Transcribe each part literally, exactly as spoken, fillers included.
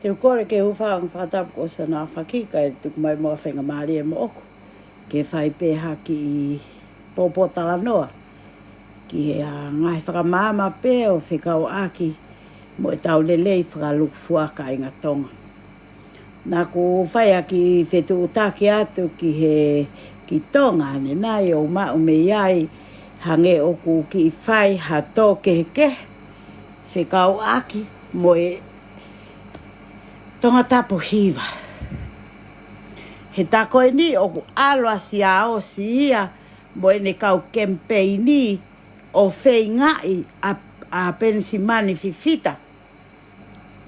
Te u kole ke u hūfanga he fakatapu kuo ʻosi hono aofaki kae tuku mai muʻa ha faingamālie moʻoku ke fai pē ha kiʻi pōpōtalanoa ki he ngaahi fakamaama pē ʻo fekauʻaki mo ʻetau lelei fakalūkufua kāinga Tonga. Naʻa ku fai ha kiʻi fetuʻutaki atu ki he, ki Tonga ʻanenai ʻo maʻu mei ai, hangē ʻoku kiʻi fai ha tō kehekehe fekauʻaki mo e Tongatapu Hiva. He tā ko eni ʻoku ʻalu ʻa Siaosi ia mo ʻene kau kemipeini ʻo feingaʻi ʻa, ʻa Penisimani Fifita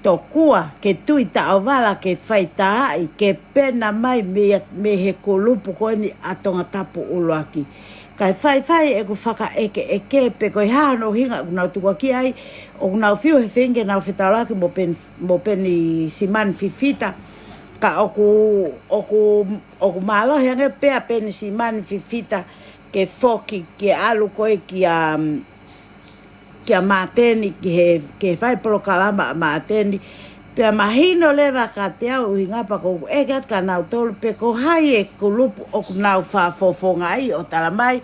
tokua ke tui taʻovala ke faitaaʻi ke pena mai mei, mei he kulupu ko eni ʻa Tongatapu ʻUluaki. Kae faifai ʻeku fakaʻekeʻeke pe ko e hā hono ʻuhinga ʻoku nau tukuakiʻi ai, ʻoku nau fiu he feinga ke nau fetaulaki mo Peni, mo Penisimani Fifita. Ka ʻoku, ʻoku, ʻoku mālohi ange pē ʻa Penisimani Fifita ke foki ke ʻalu ko ē kia, kia Māteni, ki he, ke fai polokalama ʻa Māteni. Pea mahino leva kiate au ʻuhinga pea ʻoku ou ʻeke atu kia nautolu pe ko hai e kulupu ʻoku nau fakafofongaʻi ʻo tala mai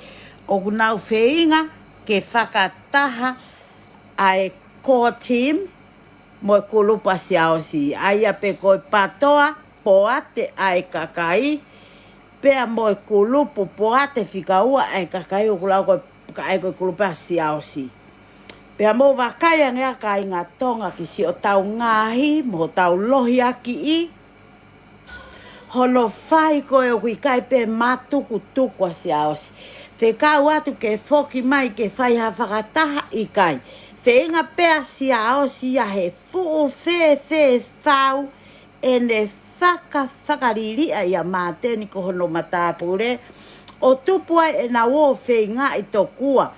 ʻoku nau feinga ke fakataha ʻa e core team mo e kulupu ʻa Siaosi. ʻA ia pe ko e PATOA, Poate ʻa e Kakai, pea mo e kulupu Poate Fika Ua ʻa e Kakai, ʻoku lau ko e, ka ʻai ko e kulupu ʻa Siaosi. Pea mou vakai ange ʻa kāinga Tonga ki siʻotau ngaahi, mo hotau lohiakiʻi hono fai ko ē ʻoku ʻikai pē mātukutuku ʻa Siaosi. Fekau atu ke foki mai ke fai ha fakataha, ʻikai. Feinga pē ʻa Siaosi ia he fuʻu fēfē fau ʻene faka, fakaliliʻa ʻia Māteni ko hono matāpule ʻo tupu ai ʻenau ō feingaʻi tokua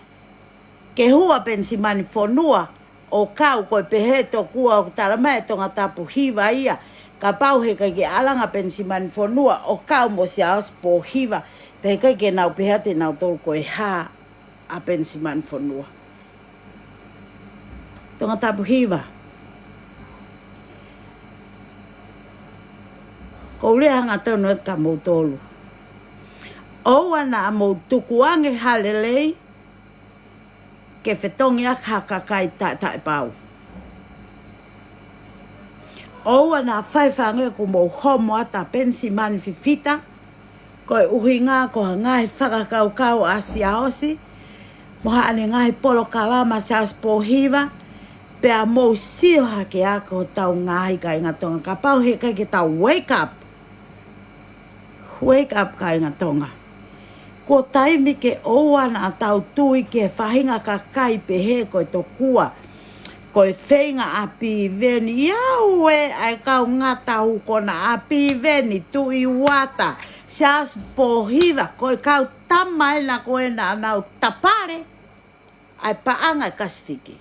ke hū ʻa Penisimani Fonua ʻo kau, ko e pehē tokua ʻoku tala mai ʻe Tongatapu Hiva ia kapau heʻikai ke ʻalu ange ʻa Penisimani Fonua ʻo kau mo Siaosi Pōhiva, pea heʻikai ke nau pehē atu ʻe nautolu ko e hā ʻa Penisimani Fonua. Tongatapu Hiva, ʻoku ou lea hangatonu atu kia moutolu. ʻOua naʻa mou tukuange ha lelei ke fetongi ʻaki ha kakai taʻetaʻepau. ʻOua naʻa faifai ange kuo mou homo atu ʻa Penisimani Fifita, ko e ʻuhinga ko ha ngaahi fakakaukau ʻa Siaosi mo haʻane ngaahi polokalama Siaosi Pōhiva, pea mou sio hake ʻaki hotau ngaahi kāinga Tonga. Kapau heʻikai ke tau wake up, wake up kāinga Tonga. Kuo taimi ke ʻoua naʻa tau tui ki he faʻahinga kakai pehē ko e tokua ko e feinga ʻa Piveni ia ue ʻa e kau ngata ʻoku na ʻa Piveni, Tuʻi Uata, Siaosi Pōhiva, ko e kau tama ena ko ē naʻa nau tapale ʻa e paʻanga ʻi Kasifiki.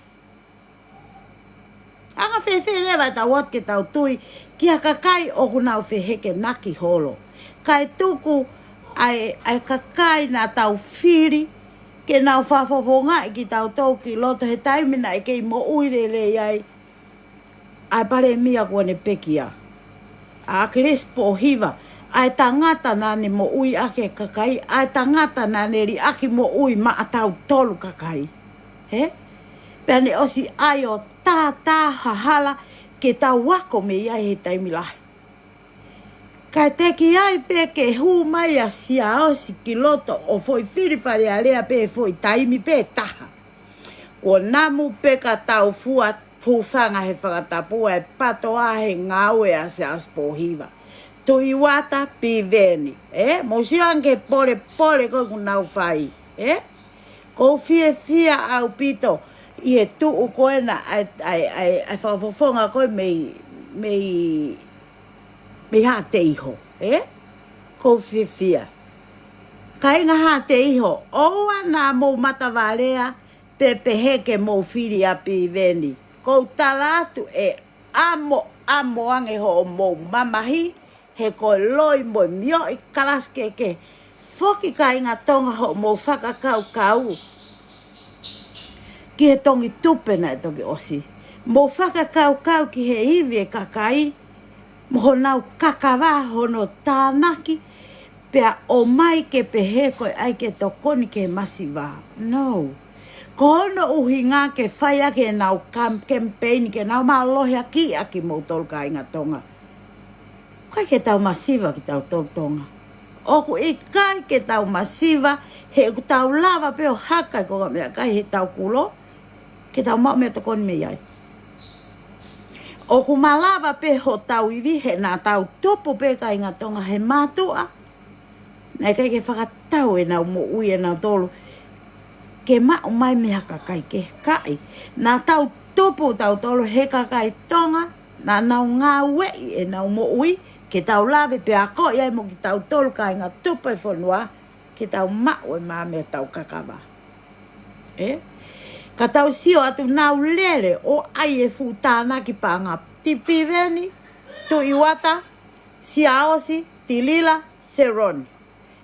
Anga fēfē leva ʻetau ō atu ke tau tui ki ha kakai ʻoku nau fehekenaki holo, kae tuku ʻa e, ʻa e kakai naʻa tau fili ke nau fakafofongaʻi kitautolu ki loto he taimi naʻe kei moʻui lelei ai ʻa e palēmia kuo ne pekia, ʻa ʻAkilisi Pōhiva, ʻa e tangata naʻa ne moʻui ʻaki e kakai, ʻa e tangata naʻa ne liʻaki moʻui maʻatautolu kakai. Hē? Pea ne ʻosi ʻai ʻo tātā ha hala ke tau ako mei ai he taimi lahi. Kae teʻeki ai pē ke hū mai ʻa Siaosi ki loto ʻo foʻi fili Fale Alea pē he foʻi taimi pē taha. Kuo namu pē ka tau fua, hūfanga he fakatapu ʻa e PATOA he ngāue ʻa Siaosi Pōhiva, Tuʻi Uata, Piveni. Ē, mou sio ange ki he polepole ko ē ʻoku nau fai. Ē? ʻOku ou fiefia ʻaupito ʻi he tuʻu ko ena ʻa e, ʻa e, ʻa e, ʻa e fakafofonga ko ē mei, mei, mei Haʻateiho, ē? ʻOku ou fiefia. Kāinga Haʻateiho, ʻoua naʻa mou matavalea pe pehē ke mou fili ʻa Piveni. ʻOku ou tala atu ʻe ʻamoʻamo ange hoʻomou mamahi, he ko e loi mo e mioʻi kalasi kehekehe. Foki kāinga Tonga hoʻomou fakakaukau ki he tongi tupe naʻe toki ʻosi. Mou fakakaukau ki he ivi e kakai, mo honau kakava hono tānaki, pea ʻomai ke pehē ko e ʻai ke tokoni ki he masiva. No. Ko hono ʻuhinga ke fai ʻaki ʻenau kam-, kemipeini ke nau mālohi ʻaki ʻa kimoutolu kāinga Tonga. ʻIkai ke tau masiva kitautolu Tonga. ʻOku ʻikai ke tau masiva, he ʻoku tau lava pē ʻo haka ʻi he konga meʻakai heʻetau kulo, ke tau maʻu meʻatokoni mei ai. ʻOku malava pē hotau ivi he naʻa tau tupu pē kāinga Tonga he mātuʻa. Naʻe ʻikai ke fakatau ʻenau moʻui ʻanautolu ke maʻu mai mei ha kakai kehe, ʻikai. Naʻa tau tupu tautolu he kakai Tonga, naʻa nau ngāueʻi ʻenau moʻui ke tau lave pē ʻo akoʻi ai mo kitautolu kāinga tupu ʻo e fonua ke tau maʻu e mā mei hotau kakava. Ē? Ka tau sio atu, nau lele ʻo ʻai e fuʻu tānaki paʻanga, Piveni, Tuʻi Uata, Siaosi, Tilila, Seroni.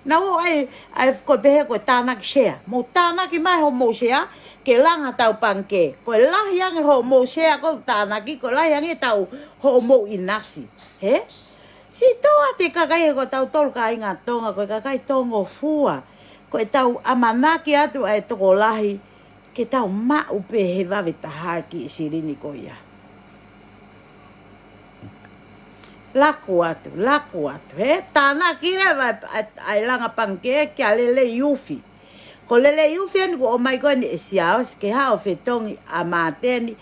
Nau ʻai, ʻai ko e pehē ko e tānaki sea. Mou tānaki mai hoʻomou sea ke langa hotau pangikē. Ko e lahi ange hoʻomou sea ko e tānaki, ko e lahi ange ʻetau hoʻomou ʻinasi. Hē? Sio atu ki he kakai, ko tautolu kāinga Tonga, ko e kakai tōngofua. Ko ʻetau ʻamanaki atu ʻa e tokolahi ke tau maʻu pē he vave taha e kiʻi silini ko ia. Laku atu, laku atu. Hē, tānaki leva ʻa e, ʻa e langa pangikē kia Lelei Ufi. Ko Lelei Ufi eni kuo ʻomai ko eni ʻe Siaosi ke haʻu ʻo fetongi ʻa Māteni.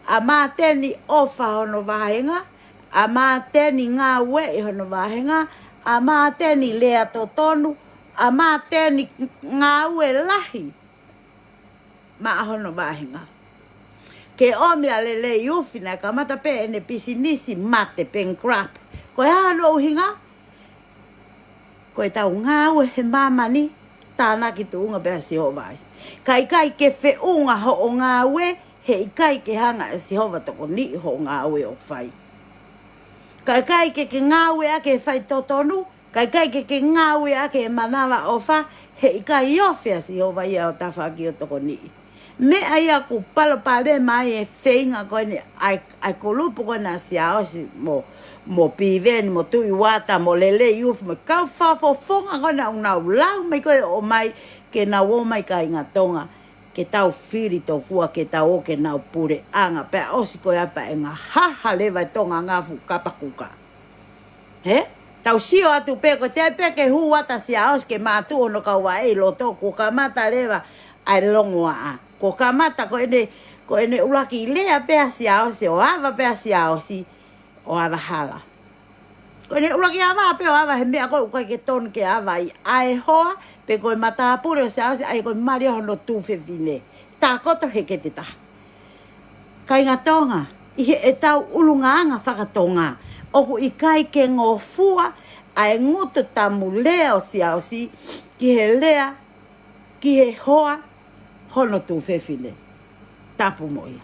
ʻA Māteni ʻofa hono vāhenga, ʻa Māteni ngāueʻi hono vāhenga, ʻa Māteni lea totonu, ʻa Māteni ngāue lahi maʻa hono vāhenga. Ke ʻomi ʻa Lelei Ufi naʻe kamata pē ʻene pisinisi mate, bankrupt. Ko e hā hono ʻuhinga? Ko ʻetau ngāue he māmani, tānaki tuʻunga pē ʻa Sihova ai. Ka ʻikai ke feʻunga hoʻo ngāue, he ʻikai ke hanga ʻe Sihova tokoniʻi hoʻo ngāue ʻoku fai. Ka ʻikai ke ke ngāue ʻaki e faitotonu, ka ʻikai ke ke ngāue ʻaki e manavaʻofa, he ʻikai ofi ʻa Sihova ia ʻo tafaʻaki ʻo tokoniʻi. Meʻa ia ʻoku palopalema ai e feinga ko eni ʻa e, ʻa e kulupu ko ena ʻa Siaosi mo, mo Piveni, mo Tuʻi Uata, mo Lelei Ufi, mo e kau fakafofonga ko ena ʻoku nau lau mai ko e ʻomai ke nau ō mai kāinga Tonga, ke tau fili tokua, ke tau ō ke nau puleʻanga, pea ʻosi ko ia pea ʻe ngahaha leva e Tonga ngaahi fuʻu kapa kuka. Hē? Tau sio atu pē ko e teʻeki pē ke hū atu ʻa Siaosi ke mātuʻu hono kau vaʻe ʻi loto, kuo kamata leva ʻa e longoaʻa. Kuo kamata ko ʻene, ko ʻene ʻuluaki lea pē ʻa Siaosi, ʻo ava pē ʻa Siaosi, ʻo ava hala. Ko ʻene ʻuluaki ava pē ʻo ava he meʻa ko ē ʻoku ʻikai ke tonu ke ava ai ʻa e hoa, pe ko e matāpule ʻo Siaosi, ʻa ia ko e mali ʻo hono tuofefine. Tākoto he kete taha. Kāinga Tonga, ʻi heʻetau ʻulungaanga fakatonga, ʻoku ʻikai ke ngofua ʻa e ngutu tamu lea ʻo Siaosi ki he lea, ki he hoa hono tuofefine. Tapu mo ia.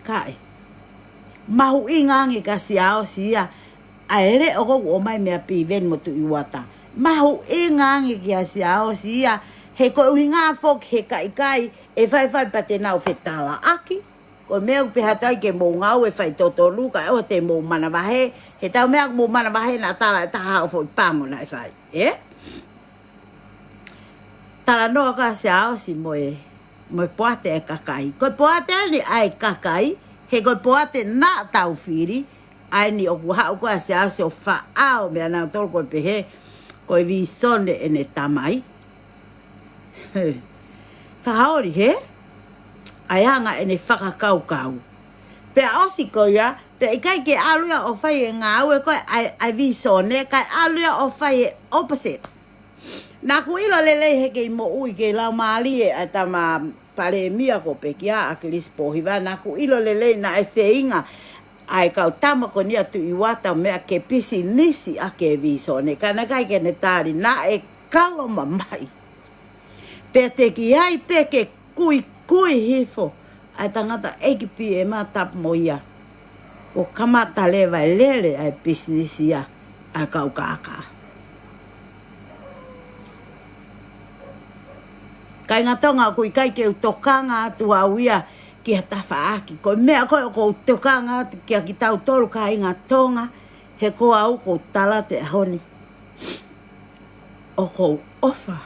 Kae mahuʻinga ange kia Siaosi ia ʻa e leʻo ko ē ʻoku ʻomai meia Piveni mo Tuʻi Uata. Mahuʻinga ange kia Siaosi ia, he ko e ʻuhinga foki he ka ʻikai ʻe faifai pea te nau fetalaʻaki. Ko e meʻa ʻoku pehē atu ai ke mou ngāue faitotonu kae ʻoua te mou manavahē. He taimi ʻoku mou manavahē naʻa tala ʻe taha ʻo foʻi pango naʻe fai. Ē? Talanoa kia Siaosi mo e, mo e poate ʻa e kakai. Ko e poate eni ʻa e kakai, he ko e poate naʻa tau fili, ʻa eni ʻoku haʻu ko ē ʻa Siaosi ʻo faʻao meia nautolu ko e pehē, ko e vīsone ʻene tamai. Fakaoli hē? ʻA e anga ʻene fakakaukau. Pea ʻosi ko ia, pea ʻikai ke ʻalu ia ʻo fai e ngāue ko ē ʻa e, ʻa e vīsone, kae ʻalu ia ʻo fai e opposite. Naʻa ku ʻilo lelei he kei moʻui, kei laumālie ʻa e tama palēmia ko ē pekia ʻa Kilisi Pōhiva, naʻa ku ʻilo lelei naʻe feinga ʻa e kau tama ko eni ʻa Tuʻi Uata ʻo meʻa ke pisinisi ʻaki e vīsone, ka naʻe ʻikai ke ne tali, naʻe kalo mamahi. Pea teʻeki ai pē ke kuikui hifo ʻa e tangataʻeiki P M, tapu mo ia, kuo kamata leva e lele ʻa e pisinisi ia ʻa e kau kākā. Kāinga Tonga, ʻoku ʻikai ke u tokanga atu au ia ki ha tafaʻaki. Ko e meʻa ko ē ʻoku ou tokanga atu kia kitautolu kāinga Tonga, he ko au ʻoku ou tala atu he ʻaho ni, ʻoku ou ʻofa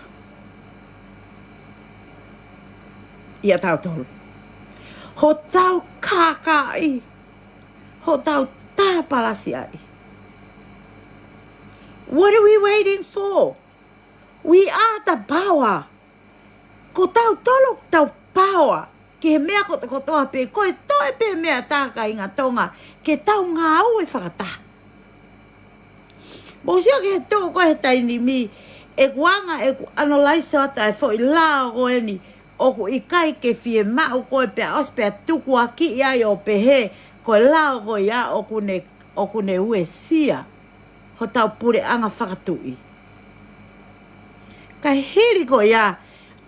ʻia tautolu. Hotau kākaaʻi, hotau tāpalasiaʻi. What are we waiting for? We are the power. Ko tautolu ʻoku tau power ki he meʻa kotokotoa pē, ko e toe pē meʻa tā kāinga Tonga ke tau ngāue fakataha. Mou sio ki he tuʻu ko ē he taimi ni, ʻeku anga ʻeku analyze atu ʻa e foʻi lao ko eni, ʻoku ʻikai ke fiemaʻu ko ē pea ʻosi pea tukuakiʻi ai ʻo pehē ko e lao ko ia ʻoku ne, ʻoku ne uesia hotau puleʻanga fakatuʻi. Kae hili ko ia,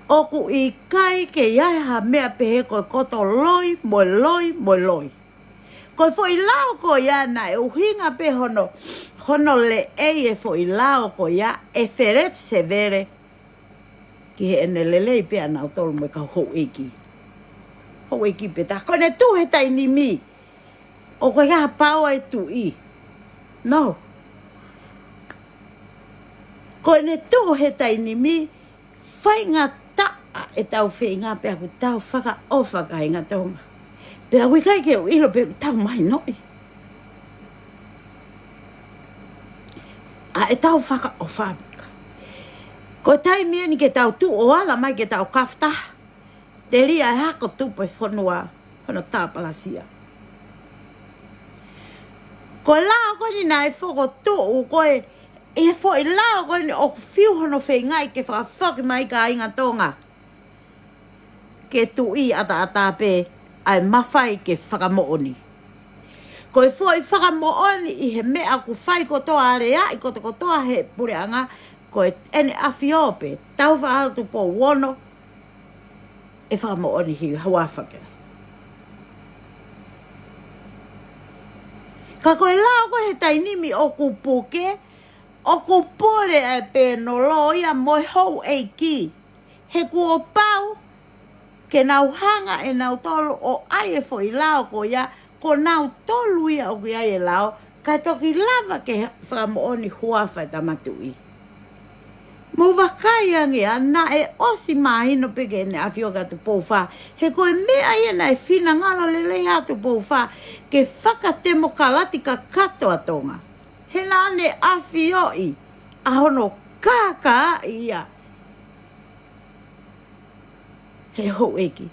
ʻoku ʻikai ke ʻi ai ha meʻa pehē ko e koto loi mo e loi mo e loi. Ko e foʻi lao ko ia naʻe ʻuhinga pē hono, hono leʻei e foʻi lao ko ia ʻe Feleti Sevele ki heʻene lelei pē ʻanautolu mo e kau houʻeiki. Houʻeiki pē tā. Ko ʻene tuʻu he taimi ni, ʻoku ʻikai ha power ʻa e tuʻi. No. Ko ʻene tuʻu he taimi ni, faingataʻa ʻetau feinga pea ʻoku tau fakaʻofa kāinga Tonga. Pea ʻoku ʻikai ke u ʻilo pe ʻoku tau mahinoʻi ʻa ʻetau fakaʻofa pika. Ko e taimi eni ke tau tuʻu ʻo ala mai ke tau kafataha. Telia e hako tupu e fonua hono tāpalasia. Ko e lao ko eni naʻe fokotuʻu ko ē, ʻi he foʻi lao ko eni ʻoku fiu hono feingaʻi ke fakafoki mai kāinga Tonga ke tuʻi ʻataʻatā pē ʻa e mafai ke fakamoʻoni. Ko e foʻi fakamoʻoni ʻi he meʻa ʻoku fai kotoa, aleaʻi kotokotoa he puleʻanga, ko ʻEne ʻAfio pē, Taufaʻāhau Tupou Ono, ʻe fakamoʻoni ʻi he huafa ke. Ka ko e lao ko ē he taimi ni ʻoku puke, ʻoku pule ʻa e pēnolo ia mo e houʻeiki. He kuo pau ke nau hanga ʻenautolu ʻo ʻai e foʻi lao ko ia, ko nautolu ia ʻoku ʻi ai e lao, kae toki lava ke fakamoʻoni huafa e Tama Tuʻi. Mou vakai ange ā, naʻe ʻosi mahino pē ki Heʻene ʻAfio kia Tupou Fā, he ko e meʻa ia naʻe finangalo lelei ai Tupou Fā ke fakatemokalati kakato ʻa Tonga. He naʻa ne ʻafioʻi ʻa hono kākaaʻi ia he houʻeiki.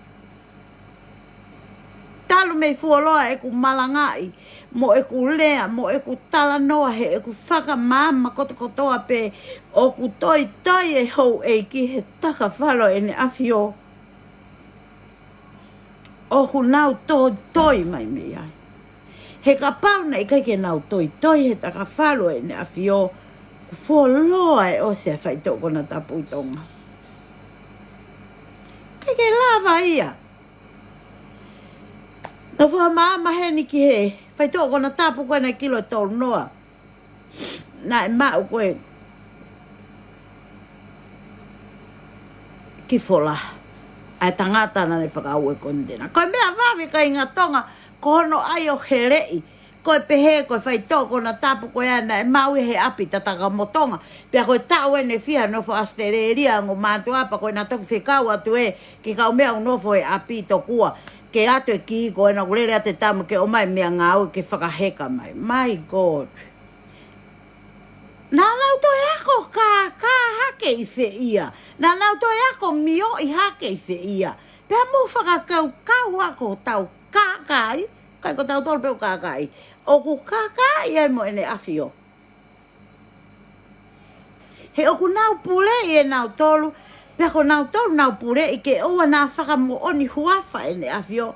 Talu mei fuoloa ʻeku malangaʻi, mo ʻeku lea, mo ʻeku talanoa, he ʻeku fakamaama kotokotoa pē, ʻoku toitoi e houʻeiki he takafalu ʻEne ʻAfio. ʻOku nau toitoi mai mei ai. He kapau naʻe ʻikai ke nau toitoi he takafalu ʻEne ʻAfio, kuo fuoloa e ʻosi e faitoʻo konatapu ʻi Tonga. ʻIkai ke lava ia. Naʻa ku fakamaama heni ki he faitoʻo konatapu ko ē naʻe kilo tolu noa. Naʻe maʻu ko ē ki Folaha ʻa e tangata naʻa ne fakaʻau e konitena. Ko e meʻa vave kāinga Tonga, ko hono ʻai ʻo heleʻi. Ko e pehē, ko e faitoʻo konatapu ko ia naʻe maʻu ia he ʻapi Tatakamotonga. Pea ko e taʻu ʻeni ʻe fiha nofo ʻAositelēlia ongo mātuʻa pea ko ʻena toki fekau atu ē ki he kau meʻa ʻoku nofo he ʻapi tokua ke ʻoatu e kī ko ʻena ʻoku lele atu e tama ke ʻomai e meʻangāue ke fakaheka mai. My God. Naʻa nau toe ako kākā hake ʻi fē ia. Naʻa nau toe ako mioʻi hake ʻi fē ia. Pea mou fakakaukau ā ko hotau kākaaʻi, ʻikai ko tautolu pē ʻoku kākaaʻi. ʻOku kākaaʻi ai mo ʻEne ʻAfio. He ʻoku nau puleʻi ʻenautolu, pea ko nautolu nau puleʻi ke ʻoua naʻa fakamoʻoni huafa ʻEne ʻAfio.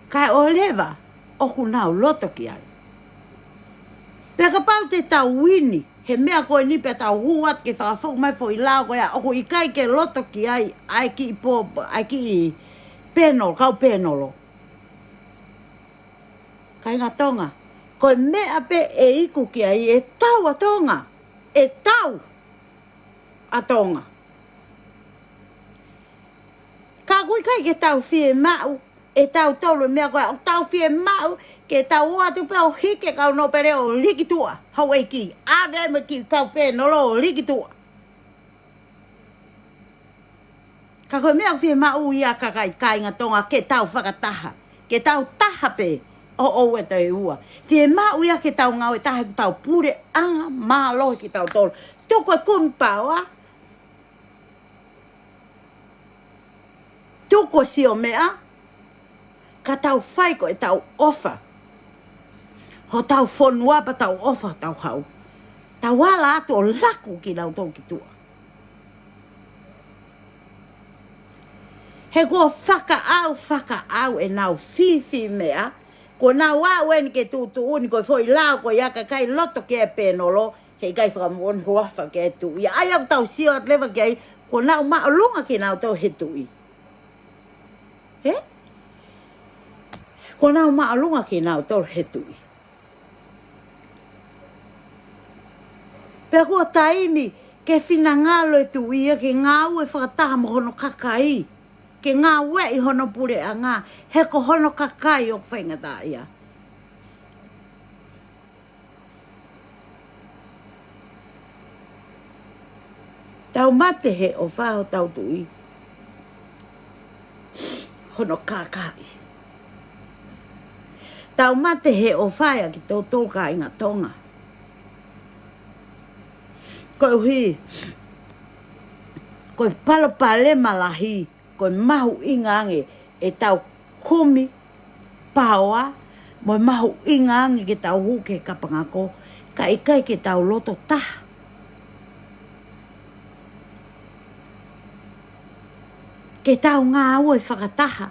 Kae ʻoua leva ʻoku nau loto ki ai. Pea kapau te tau uini he meʻa ko eni pea tau hū atu ke fakafoki mai e foʻi lao ko ia, ʻoku ʻikai ke loto ki ai ʻa e kiʻi pō, ʻa e kiʻi pēnolo, kau pēnolo. Kāinga Tonga, ko e meʻa pē ʻe iku ki ai e tau ʻa Tonga, e tau ʻa Tonga. Ka ʻOku ʻikai ke tau fiemaʻu ʻe tautolu e meʻa ko ē, ʻoku tau fiemaʻu ke tau ō atu pē ʻo hiki e kau nōpele ʻo liki tuʻa. Houʻeiki, ʻave mo e kiʻi kau pēnolo ʻo liki tuʻa. Ka ko e meʻa ʻoku fiemaʻu ia, kakai, kāinga Tonga, ke tau fakataha, ke tau taha pē ʻo ʻoua toe ua. Fiemaʻu ia ke tau ngāue taha, ke tau puleʻanga mālohi kitautolu. Tuku e kumi paoa, tuku e sio meʻa, ka tau fai ko ʻetau ʻofa hotau fonua pea tau ʻofa hotau hau. Tau ala atu ʻo laku kinautolu ki tuʻa. He kuo fakaʻau, fakaʻau ʻenau fifi meʻa, kuo nau aʻu eni ke tuʻutuʻuni ko e foʻi lao ko ia, kakai, loto ki he pēnolo, heʻikai fakamoʻoni huafa ki he tuʻi. ʻA ia ʻoku tau sio atu leva ki ai, kuo nau māʻolunga kinautolu he tuʻi. Ē? Kuo nau māʻolunga kinautolu he tuʻi. Pea kuo taimi ke finangalo e tuʻi ia ke ngāue fakataha mo hono kakai, ke ngāueʻi hono puleʻanga, he ko hono kakai ʻoku faingataʻaʻia. Tau mate he ʻofa hotau tuʻi, hono kakai. Tau mate he ʻofa ia kitautolu, kāinga Tonga. Koeʻuhi ko e palopalema lahi, ko e mahuʻinga ange ʻetau kumi paoa, mo e mahuʻinga ange ke tau hū ki he kapangako, ka ʻikai ke tau loto taha ke tau ngāue fakataha.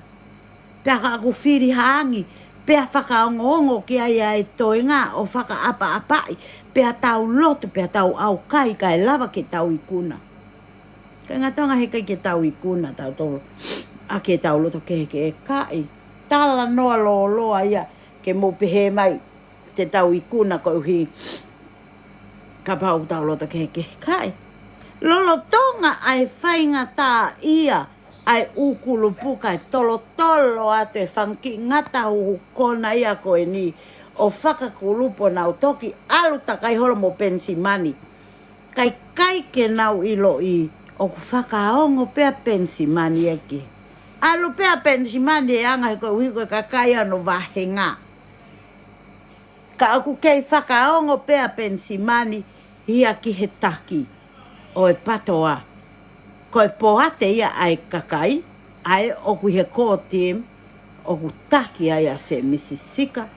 Pea ka ʻoku fili ha angi, pea fakaongoongo ki ai ʻa e toenga ʻo fakaʻapaʻapaʻi, pea tau lotu, pea tau ʻaukai kae lava ke tau ikuna. Kāinga Tonga, heʻikai ke tau ikuna tautolu ʻaki ʻetau loto kehekehe. Kae talanoa lōloa ia ke mou pehē mai te tau ikuna koeʻuhi kapau ʻoku tau loto kehekehe. Kae lolotonga ʻa e faingataʻaʻia ʻa e ʻū kulupu, kae tolotolo atu e fanga kiʻi ngata huhu kona ia ko eni ʻo fakakulupu, nau toki ʻalu takai holo mo Penisimani. Kae ʻikai ke nau ʻiloʻi ʻoku fakaongo pē ʻa Penisimani ē, ke ʻalu pē ʻa Penisimani ʻe anga he koeʻuhi ko e kakai ʻa hono vāhenga. Ka ʻoku kei fakaongo pē ʻa Penisimani ia ki he taki ʻo e PTOA. Ko e poate ia ʻa e kakai, ʻa ē ʻoku ʻi he core team, ʻoku taki ai ʻa Semisi Sika.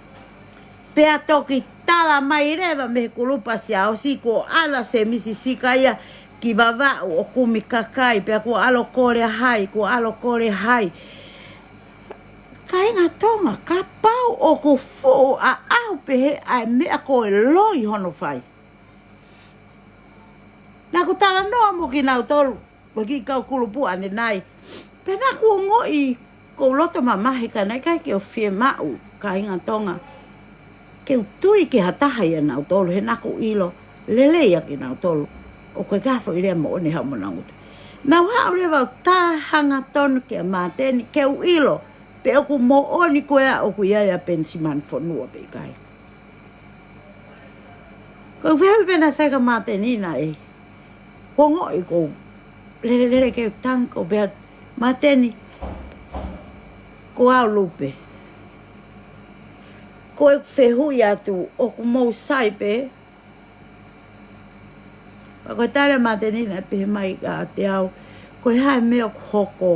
Pea toki tala mai leva mei he kulupu ʻa Siaosi kuo ʻalu ʻa Semisi Sika ia ki Vavaʻu ʻo kumi kakai, pea kuo ʻalu ʻo kole ʻa hai, kuo ʻalu ʻo kole ʻa hai. Kāinga Tonga, kapau ʻoku fuʻu ʻaʻau pehē ʻa e meʻa ko e loi hono fai. Naʻá ku talanoa mo kinautolu, mo e kiʻi kau kulupu ʻanenai. Pea naʻá ku ongoʻi ʻoku ou loto mamahi, ka naʻe ʻikai ke u fiemaʻu, kāinga Tonga, ke u tui ki ha taha ʻia nautolu, he naʻá ku ʻilo lelei ʻa kinautolu ʻoku ʻikai ha foʻi lea moʻoni ʻi haʻamou ngutu. Naʻá ku haʻu leva ʻo tā hangatonu kia Māteni ke u ʻilo pe ʻoku moʻoni ko ē ʻoku ʻi ai ʻa Penisimani Fonua pe ʻikai. Ko e fehuʻi pē naʻe fai kia Māteni naʻe, ʻoku ou ongoʻi ʻoku ou lelelele ke u tangi, ʻo pehē atu, Māteni, ko au Lupe. Ko e fehuʻi atu, ʻoku mou sai pē? Pea ko e tali ʻa Māteni naʻe pehē mai kiate au, ko e hā e meʻa ʻoku hoko?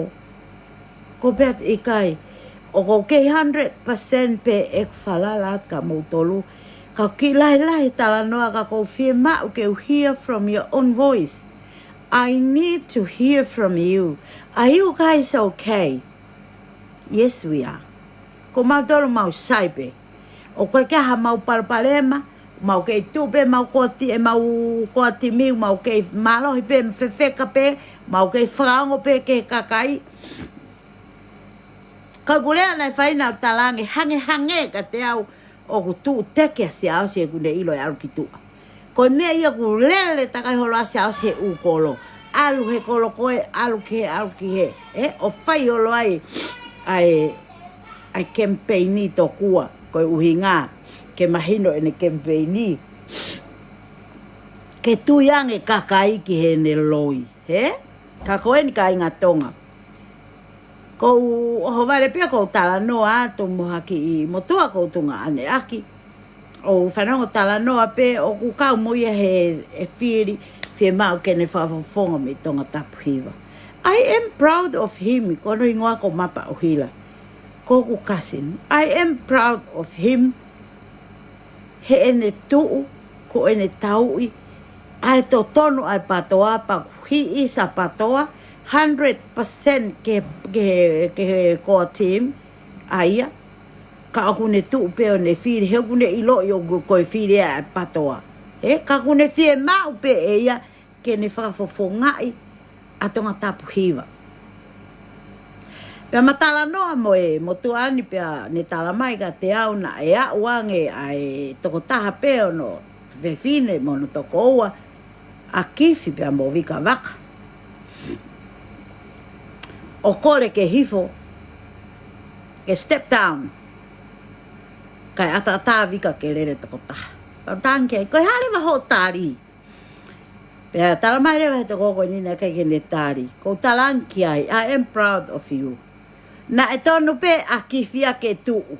Ko u pehē atu, ʻikai, ʻoku ou kei hundred percent pē ʻeku falala atu kia moutolu. Ka ʻoku kiʻi lahilahi e talanoa, ka ʻoku ou fiemaʻu ke u hear from your own voice. I need to hear from you. Are you guys okay? Yes, we are. Ko mautolu mau sai pē. ʻOku ʻikai ke ʻi ai haʻamau palopalema, mau kei tuʻu pē ʻemau core ti-, ʻemau core team, mau kei mālohi pē, fefeka pē, mau kei fakaongo pē ki he kakai. Ka ko e lea naʻe fai naʻá ku talaange, hangehangē kiate au ʻoku tuʻu teke ʻa Siaosi he ʻokú ne ʻilo ʻe ʻalu ki tuʻa. Ko e meʻa ia ʻoku lele takai holo ai ʻa Siaosi he ʻū kolo. ʻalu he kolo ko ē, ʻalu ki hē, ʻalu ki hē. ʻE, ʻo fai holo ai ʻa e, ʻa e kemipeini tokua, ko e ʻuhinga ke mahino ʻene kemipeini. Ke tui ange kakai ki heʻene loi, hē? Ka ko eni kāinga Tonga. Ko u ʻohovale pē ʻoku ou talanoa atu mo ha kiʻi motuʻa ʻoku ou tuongaʻane ʻaki. ʻOku ou fanongo talanoa pē ʻoku kau mo ia he, he fili, fiemaʻu ke ne fakafofonga mei Tongatapu Hiva. I am proud of him, ko hono hingoa ko Mapa ʻUhila. Ko hoku cousin. I am proud of him. Heʻene tuʻu, ko ʻene tauʻi ʻa e totonu ʻa e PATOA, pea ʻoku he is a PATOA, hundred percent ke, ke, ke he core team ʻa ia. Ka ʻoku ne tuʻu pē ʻo ne fili, he ʻoku ne ʻiloʻi ʻoku ko e fili ʻa e PATOA. Ē, ka ʻoku ne fiemaʻu pē ʻe ia ke ne fakafofongaʻi ʻa Tongatapu Hiva. Pea ma talanoa mo e motuʻa ni pea ne tala mai kiate au naʻe aʻu ange ʻa e tokotaha pē hono fefine mo hono tokoua, ʻa Kifi pea mo Vika Vaka, ʻo kole ke hifo, ke step down, kae ʻataʻatā Vika ke lele tokotaha. Pea u tangi ki ai, ko e hā leva hoʻo tali? Pea tala mai leva he tokoua ko eni naʻe ʻikai ke ne tali. Ko u tala ange ki ai, I am proud of you. Naʻe tonu pē ʻa Kifi ia ke tuʻu.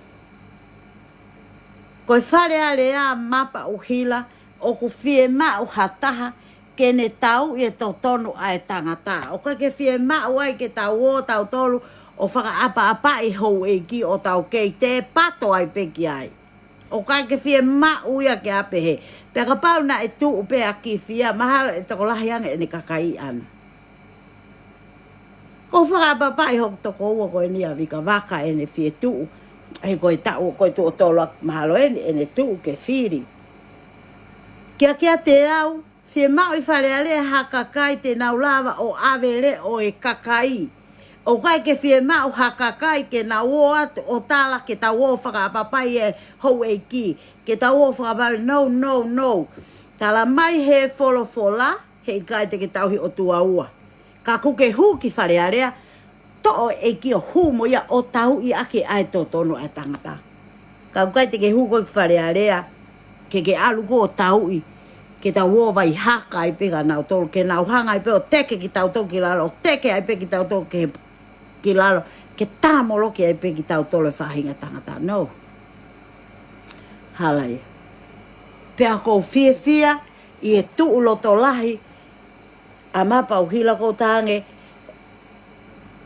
Ko e Fale Alea, Mapa ʻUhila, ʻoku fiemaʻu ha taha ke ne tauʻi e totonu ʻa e tangata. ʻOku ʻikai ke fiemaʻu ai ke tau ō tautolu ʻo fakaʻapaʻapaʻi houʻeiki ʻo tau kei tēpato ai pē ki ai. ʻOku ʻikai ke fiemaʻu ia ke ʻapehē. Pea kapau naʻe tuʻu pē ʻa Kifi ia, mahalo ʻe tokolahi ange ʻene kakai ʻana. Ko u fakaʻapaʻapaʻi hoku tokoua ko eni ʻa Vika Vaka ʻene fie tuʻu. He ko e taʻu, ko e tuʻo tolu mahalo eni, ʻene tuʻu ke fili. Kiakia te au, fiemaʻu ʻi Fale Alea ha kakai te nau lava ʻo ʻave leʻo e kakai. ʻOku ʻikai ke fiemaʻu ha kakai ke nau ō atu ʻo tala ke tau ō fakaʻapaʻapaʻi e houʻeiki. Ke tau ō fakaʻapaʻapaʻi, no, no, no. Tala mai he folofola, heʻikai te ke tauhi ʻOtua ua. Ka ʻoku ke hū ki Fale Alea, toʻo e ʻeiki ʻo hū mo ia ʻo tauʻi ʻaki ʻa e totonu ʻa e tangata. Ka ʻoku ʻikai te ke hū koe ki Fale Alea, ke ke ʻalu koe ʻo tauʻi, ke tau ō vaihaka ai pē kia nautolu, ke nau hanga ai pē ʻo teke kitautolu ki lalo, ʻo teke ai pē kitautolu ki, ki lalo, ke tāmoloki ai pē kitautolu e faʻahinga tangata. No. Hala ia. Pea ʻoku ou fiefia ʻi he tuʻu loto lahi ʻa Mapa ʻUhila, ko u tala ange,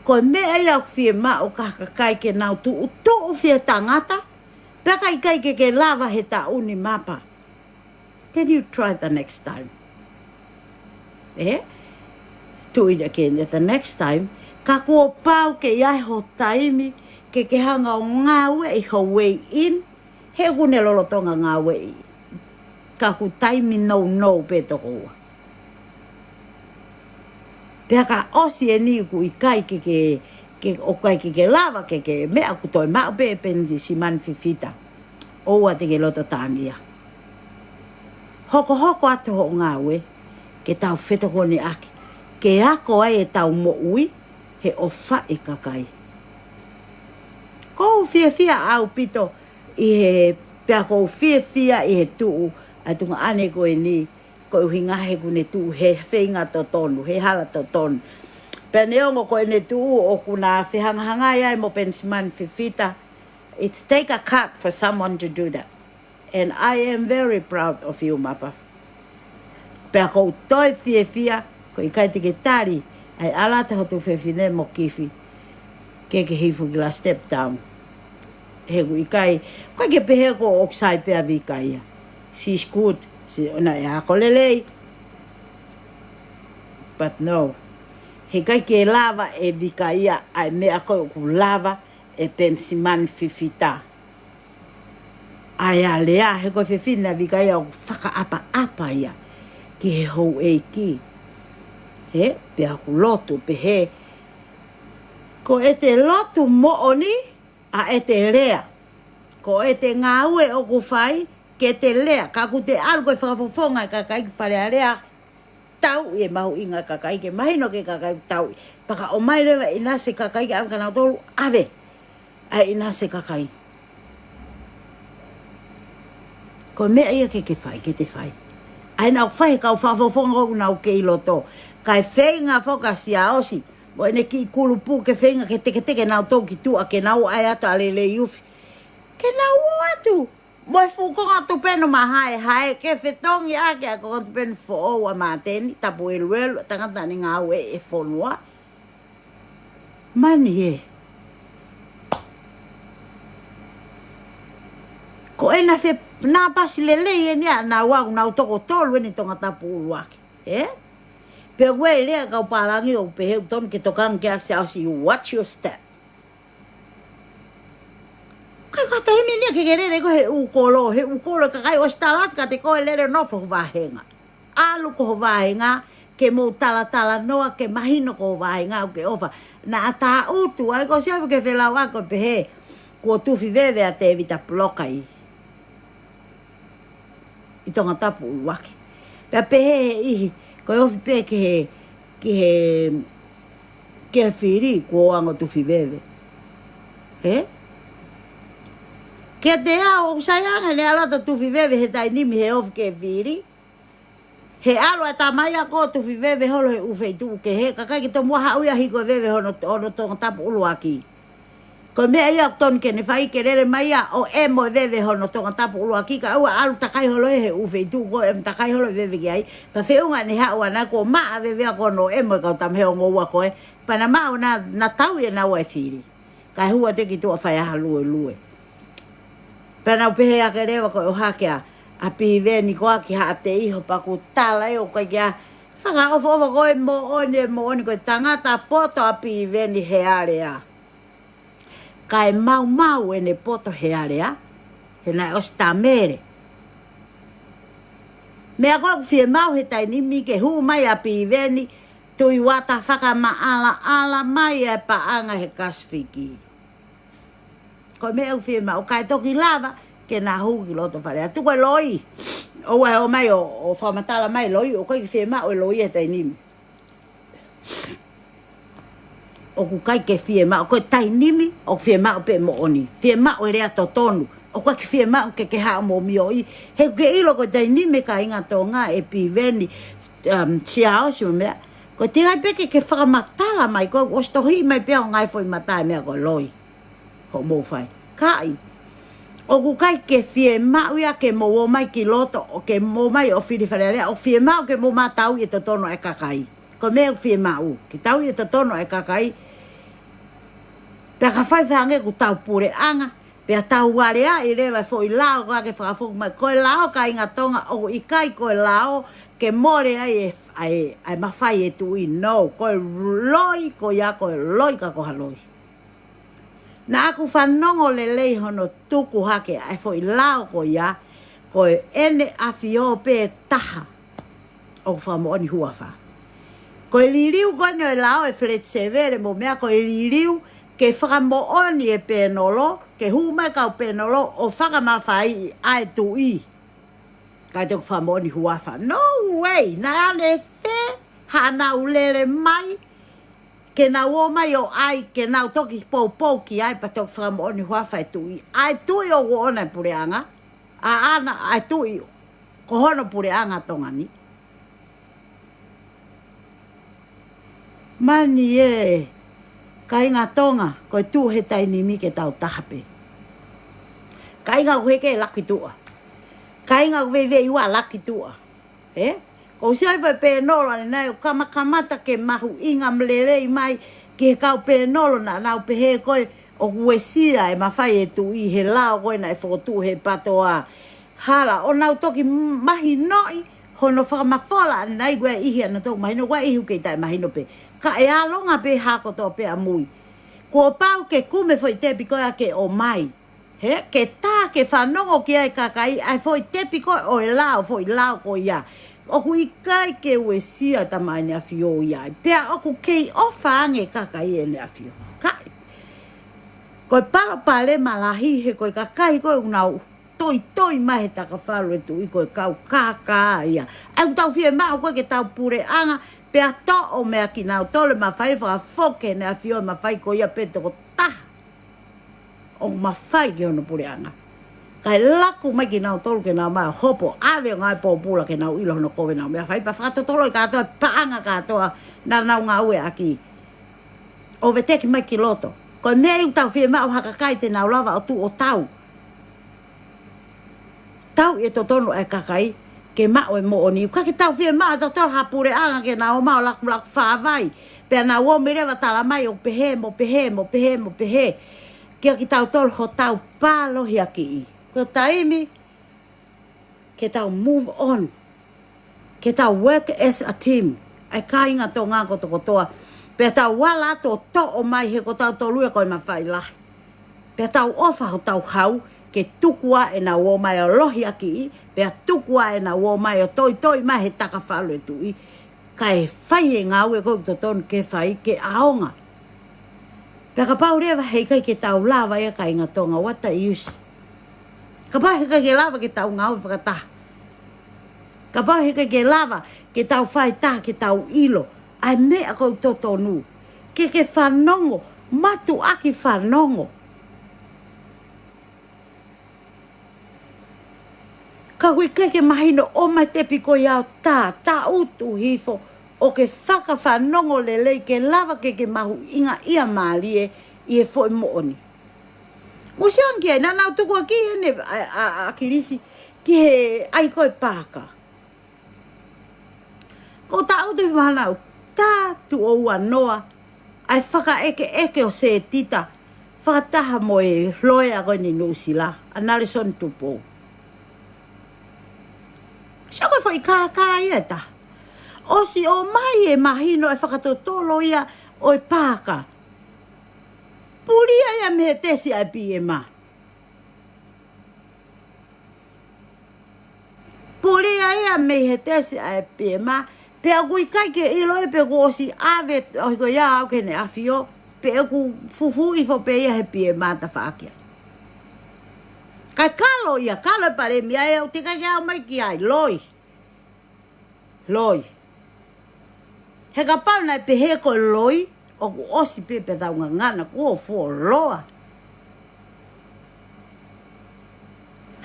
ko e meʻa ia ʻoku fiemaʻu ki ha kakai ke nau tuʻu, tuʻu fie tangata, pea ka ʻikai ke ke lava he taʻu ni Mapa. Can you try the next time? Ē? Do it again at the next time. Ka kuo pau ke ʻi ai ho taimi ke ke hanga ʻo ngāueʻi ho way in, he ʻoku ne lolotonga ngāueʻi. Ka ʻoku taimi nounou pē tokoua. Pea ka ʻosi eni ʻoku ʻikai ke ke, ke ʻoku ʻikai ke ke lava ke ke meʻa, ʻoku toe maʻu pē Penisimani Fifita. ʻOua te ke loto tāngia. Hokohoko atu hoʻo ngāue, ke tau fetokoneʻaki, ke ako ai ʻetau moʻui he ʻofaʻi kakai. ʻOku ou fiefia ʻaupito ʻi he, pea ʻoku ou fiefia ʻi he tuʻu ʻa e tuongaʻane ko eni, ko e ʻuhinga he ʻoku ne tuʻu he feinga totonu, he hala totonu. Pea neongo ko ʻene tuʻu ʻoku na fehangahangai ai mo Penisimani Fifita, it's take a card for someone to do that. And I am very proud of you, Mapa. Pea ʻoku ou toe fiefia, ʻoku ʻikai te ke tali ʻa e ʻalu atu ho tuofefine mo Kifi ke ke hifo ki lalo, step down. He ʻoku ʻikai, ʻoku ʻikai ke pehē ʻoku sai pē ʻa Vika ia. She's good. She, naʻe ako lelei. But no. He ʻikai ke lava ʻe Vika ia ʻa e meʻa ko ē ʻoku lava ʻe Penisimani Fifita. ʻA e alea, he ko e fefine ʻa Vika ia ʻoku fakaʻapaʻapa ia ki he houʻeiki. Ē, pea ʻoku lotu pehē, ko ʻete lotu moʻoni ʻa ʻete lea. Ko ʻete ngāue ʻoku fai ke te lea. Ka ʻoku te ʻalu koe ʻo fakafofonga e kakai ki Fale Alea, tauʻi e mahuʻinga e kakai, ke mahino ki he kakai ʻoku tauʻi. Pea ka ʻomai leva ʻe ʻInasi e kakai ke ʻave kia nautolu, ʻave ʻa ʻInasi e kakai. Ko e meʻa ia ke ke fai, ke te fai. ʻA ia naʻa ku fai he kau fakafofonga ʻoku nau kei loto. Kae feinga foki ʻa Siaosi mo ʻene kiʻi kulupu ke feinga ke teketeke nautolu ki tuʻa ke nau ʻai atu ʻa Lelei Ufi. Ke nau ō atu mo e fuʻu konga tupenu mahaehae ke fetongi ʻaki ʻa e konga tupenu foʻou ʻa Māteni, Tapueluelu, tangata naʻa ne ngāueʻi e fonua. Mani ē. Ko ena fe-, naʻa pasi lelei eni ʻa naua ʻoku nau toko tolu eni Tongatapu ʻUluaki. Ē? Pea ʻoku ʻi ai e lea ʻa e kau pālangi ʻoku pehē ʻoku totonu ke tokanga ki ai ʻa Siaosi, watch your step. Kae ko e taimi eni ia ke ke lele koe he ʻū kolo, he ʻū kolo e kakai ʻosi tala atu kiate koe lele ʻo nofo ho vāhenga. ʻAlu ki ho vāhenga, ke mou talatalanoa, ke mahino ki ho vāhenga ʻoku ke ʻofa. Naʻa ta utu ai ko Siaosi ke felau ʻa ko e pehē, kuo tufi veve ʻa Tēvita Puloka ʻi ʻi Tongatapu ʻUluaki. Pea pehē ʻe he ʻihi, ko e ofi pē ki he, ki he, ki he fili kuo anga tufi veve. Ē? Kiate au ʻoku sai ange ʻene ʻalu atu ʻo tufi veve he taimi ni he ofi ki he fili. He ʻalu ʻa e tama ia ko ē ʻo tufi veve holo he ʻū feituʻu kehe, kae ʻikai ke tomuʻa haʻu ia ʻo hiko e veve hono, hono Tongatapu ʻUluaki. Ko e meʻa ia ʻoku totonu ke ne fai ke lele mai ia ʻo ʻemo e veve hono Tongatapu ʻUluaki kae ʻoua ʻalu takai holo he ʻū feituʻu ko ē ʻo ʻemo takai holo e veve ki ai. Pea feʻunga ʻene haʻu ʻana kuo maʻa e veve ia ko hono ʻemo e kau tama he ongo ua ko ē. Pea na maʻu na, na tauʻi ʻe naua e fili. Kae hū atu ki tuʻa fai ʻa ha luelue. Pea nau pehē ake leva ko e ʻohake ʻa, ʻa Piveni ko ē ki Haʻateiho pea ʻoku tala ē ʻoku ʻikai ke ʻi ai. Fakaʻofoʻofa ko e moʻoni, e moʻoni ko e tangata poto ʻa Piveni he alea. Kae maumau ʻene poto he alea, he naʻe ʻosi tamele. Meʻa ko ē ʻoku fiemaʻu he taimi ni ke hū mai ʻa Piveni, Tuʻi Uata, fakamaʻalaʻala mai e paʻanga he Kasifiki. Ko e meʻa ʻoku fiemaʻu kae toki lava ke na hū ki loto fale. ʻA tuku e loi. ʻOua ʻe ō mai ʻo, ʻo fakamatala mai e loi, ʻoku ʻikai ke fiemaʻu e loi he taimi ni. ʻOku ʻikai ke fiemaʻu, ko e taimi ni, ʻoku fiemaʻu pē moʻoni. Fiemaʻu e lea totonu. ʻOku ʻikai ke fiemaʻu ke ke haʻu mo mioʻi. He ʻoku ke ʻilo ko e taimi ni kāinga Tonga ʻe Piveni, um, Siaosi mo e meʻa. Ko e teʻeki ai pē ke ke fakamatala mai, ko e ʻosi tohi mai pē ʻa e ngaahi foʻi mata e meʻa ko e loi. Hoʻomou fai. Kae ʻoku ʻikai ke fiemaʻu ia ke mou ō mai ki loto, ʻo ke mou ō mai ʻo fili Fale Alea, ʻoku fiemaʻu ke mou mātauʻi e totonu ʻa e kakai. Ko e meʻa ʻoku fiemaʻu, ke tauʻi e totonu ʻa e kakai. Pea ka fai fēfē ange ʻoku tau puleʻanga, pea tau aleaʻi leva e foʻi lao ko ē ke fakafoki mai. Ko e lao kāinga Tonga ʻoku ʻikai ko e lao ke mole ai e, ʻa e, ʻa e mafai e tuʻi, no, ko e loi ko ia, ko e loi ka ko ha loi. Naʻa ku fanongo lelei hono tuku hake ʻa e foʻi lao ko ia, ko ʻEne ʻAfio pē taha ʻoku fakamoʻoni huafa. Ko e liliu ko eni ʻo e lao ʻe Feleti Sevele mo e meʻa ko e liliu ke fakamoʻoni e pēnolo, ke hū mai e kau pēnolo ʻo fakamafaiʻi ʻa e tuʻi. Kae toki fakamoʻoni huafa. No way! Naʻe ʻanefē haʻanau lele mai, ke nau ō mai ʻo ʻai, ke nau toki poupou ki ai pea toki fakamoʻoni huafa e tuʻi. ʻA e tuʻi ʻoku ʻoʻona e puleʻanga. ʻAʻana, ʻa e tuʻi ko hono puleʻanga Tonga ni. Mani ē, kāinga Tonga, ko e tuʻu he taimi ni ke tau taha pē. Kāinga ʻoku ʻikai ke laka ki tuʻa. Kāinga ʻoku veiveiua laka ki tuʻa. Ē? Ko e sio ai fai pēnolo ʻanenai ʻoku kamakamata ke mahuʻinga mo lelei mai ki he kau pēnolo naʻa nau pehē ko ē ʻoku uesia e mafai e tuʻi he lao ko ē naʻe fokotuʻu he PTOA. Hala, ʻo nau toki mahinoʻi hono fakamafola ʻanenai ʻoku ʻi ai e ʻihi ʻanautolu mahino, ʻoku ʻi ai e ʻihi ʻoku kei taʻemahino pē. Ka ʻe ʻalu ange pē hako toʻo pē ʻamui. Kuo pau ke kumi e foʻi tepi ko ē ke ʻomai. He, ke tā ke fanongo ki ai e kakai, ʻa e foʻi tepi ko ē ʻo e lao, foʻi lao ko ia. ʻOku ʻikai ke uesia e tama ʻEne ʻAfio ia. Pea ʻoku kei ʻofa ange e kakai ʻEne ʻAfio. Kae. Ko e palopalema lahi he ko e kakai ko ē ʻoku nau toitoi mai he takafalu e tuʻi ko e kau kākā ia. ʻOku tau fiemaʻu ko ē ke tau puleʻanga, pea toʻo mei kinautolu e mafai fakafoki ʻEne ʻAfio e mafai ko ia pē tokotaha ʻoku mafai ki hono puleʻanga. Kae laku mai kinautolu ke nau ō mai ʻo hopo ʻave ʻo ngāue pōpula ke nau ʻilo hono kovi ʻenau meʻafai pea fakatotolo ʻi kātoa paʻanga kātoa naʻa nau ngāueʻaki. ʻO veteki mai ki loto. Ko e meʻa ʻoku tau fiemaʻu ha kakai te nau lava ʻo tuʻu ʻo tau. Tau e totonu e kakai ke maʻu e moʻoni. ʻOku ʻikai ke tau fiemaʻu ʻe tautolu ha puleʻanga ke nau ō mai ʻo lakulaku fāvai. Pea nau ō mai leva ʻo tala mai ʻoku pehē mo pehē mo pehē mo pehē. Kia kitautolu hotau pālohiakiʻi. Ko e taimi ke tau move on. Ke tau work as a team. ʻA e kāinga Tonga kotokotoa. Pea tau ala atu ʻo toʻo mai he ko tautolu ia ko e mafai lahi. Pea tau ʻofa hotau hau ke tuku ʻenau ō mai ʻo lohiakiʻi. Pea tuku ʻenau ō mai ʻo toitoi mai he takafalu e tuʻi. Kae fai e ngāue ko ē ʻoku totonu ke fai ke ʻaonga. Pea kapau leva heʻikai ke tau lava ia kāinga Tonga, what the use? Kapau heʻikai ke lava ke tau ngāue fakataha. Kapau heʻikai ke lava ke tau fai taha ke tau ʻilo ʻa e meʻa ko ē ʻoku totonu. Ke ke fanongo, mātuʻaki fanongo. Ka ʻoku ʻikai ke mahino ʻo mai tepi ko ia ʻo tā, tā utu hifo, ʻo ke fakafanongo lelei ke lava ke ke mahuʻingaʻia mālie ʻi he foʻi moʻoni. Mo siang ki ai, naʻa nau tukuakiʻi ʻene, ʻa, ʻa, ʻa ʻAkilisi, ki he ʻai ko e pāka. Ko e taʻu te mahana ʻo tā tuʻo ua noa, ʻa e fakaʻekeʻeke ʻo Setita, fakataha mo e loea ko eni Nuʻusila, ʻa Nalesoni Tupou. Sio ko e foʻi kākā ia ʻe taha. ʻOsi ʻomai e mahino e fakatotolo ia ʻo e pāka. Pulia ia mei he tesi ʻa e P M A. Pulia ia mei he tesi ʻa e P M A, pea ʻoku ʻikai ke ʻilo ia pe kuo ʻosi ʻave ʻo hiko ia au ki heʻene ʻafio, pe ʻoku fufū hifo pē ia he P M A tafaʻaki ai. Kae kalo ia, kalo e palēmia ia, ʻoku teʻeki ke ʻalu mai ki ai, loi. Loi. He kapau naʻe pehē ko e loi, ʻoku ʻosi pē pea tau ngangana kuo fuoloa.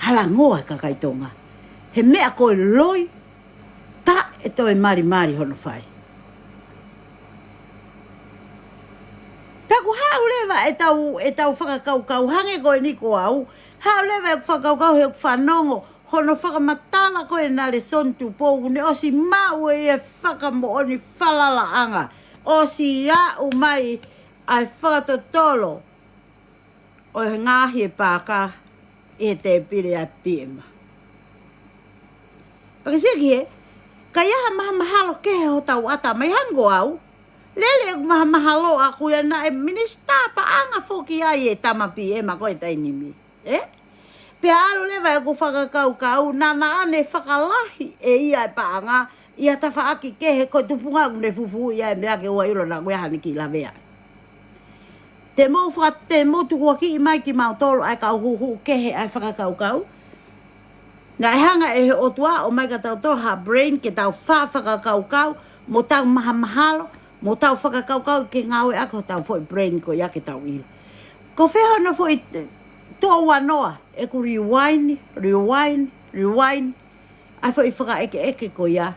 Hala ngoa e kakai Tonga. He meʻa ko e loi, taʻe toe malimali hono fai. Pea ʻoku haʻu leva ʻetau, ʻetau fakakaukau hangē ko eni ko au, haʻu leva ʻeku fakakaukau heʻeku fanongo, hono fakamatala ko ē ʻa Nalesoni Tupou, ne ʻosi maʻu ʻe ia e fakamoʻoni falalaʻanga. ʻOsi aʻu mai ʻa e fakatotolo ʻo e ngaahi e pāka ʻi he tēpile ʻa e P M A. Pea ke sio ki he, ka ʻi ai ha mahamahalo kehe hotau ʻatamai hangē ko au. Lele ʻeku mahamahalo ʻaʻaku ia naʻe minisitā paʻanga foki ai e tama P M A ko e taimi ni. Ē? Pea ʻalu leva ʻeku fakakaukau, naʻa, naʻa ne fakalahi ʻe ia e paʻanga, ʻi ha tafaʻaki kehe ko e tupunga ʻoku ne fufū ia e meʻa ke ʻoua ʻilo naʻa ʻoku ʻi ai haʻane kiʻi lavea. Te mou faka-, te mou tukuakiʻi mai kimautolu ʻa e kau huhu kehe ʻa e fakakaukau. Naʻe hanga ʻe he ʻOtua ʻo ʻomai kia tautolu ha brain ke tau fa-, fakakaukau, mo tau mahamahalo, mo tau fakakaukau ke ngāueʻaki hotau foʻi brain ko ia ke tau ʻilo. Ko fē hono foʻi tuʻo ua noa, ʻeku rewind, rewind, rewind, ʻa e foʻi fakaʻekeʻeke ko ia.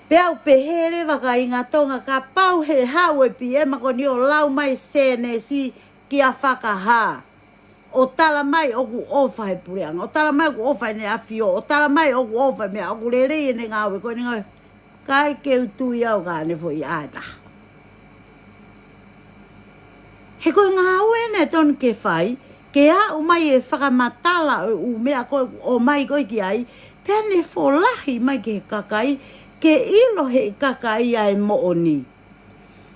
Pea u pehē leva kāinga Tonga kapau he haʻu e P M A ko eni ʻo lau mai Sēnesi kia Fakahā. ʻO tala mai ʻoku ʻofa he puleʻanga, ʻo tala mai ʻoku ʻofa ʻene ʻafio, ʻo tala mai ʻoku ʻofa meʻa ʻoku lelei ʻene ngāue ko eni ngāue. ʻIkai ke u tui au ka ne foʻi ʻae taha. He ko e ngāue ʻene tonu ke fai, ke aʻu mai e fakamatala ʻo e ʻū meʻa ko ē ʻoku ʻomai ko ē ki ai, pea ne folahi mai ki he kakai, ke ʻilo he kakai ʻa e moʻoni.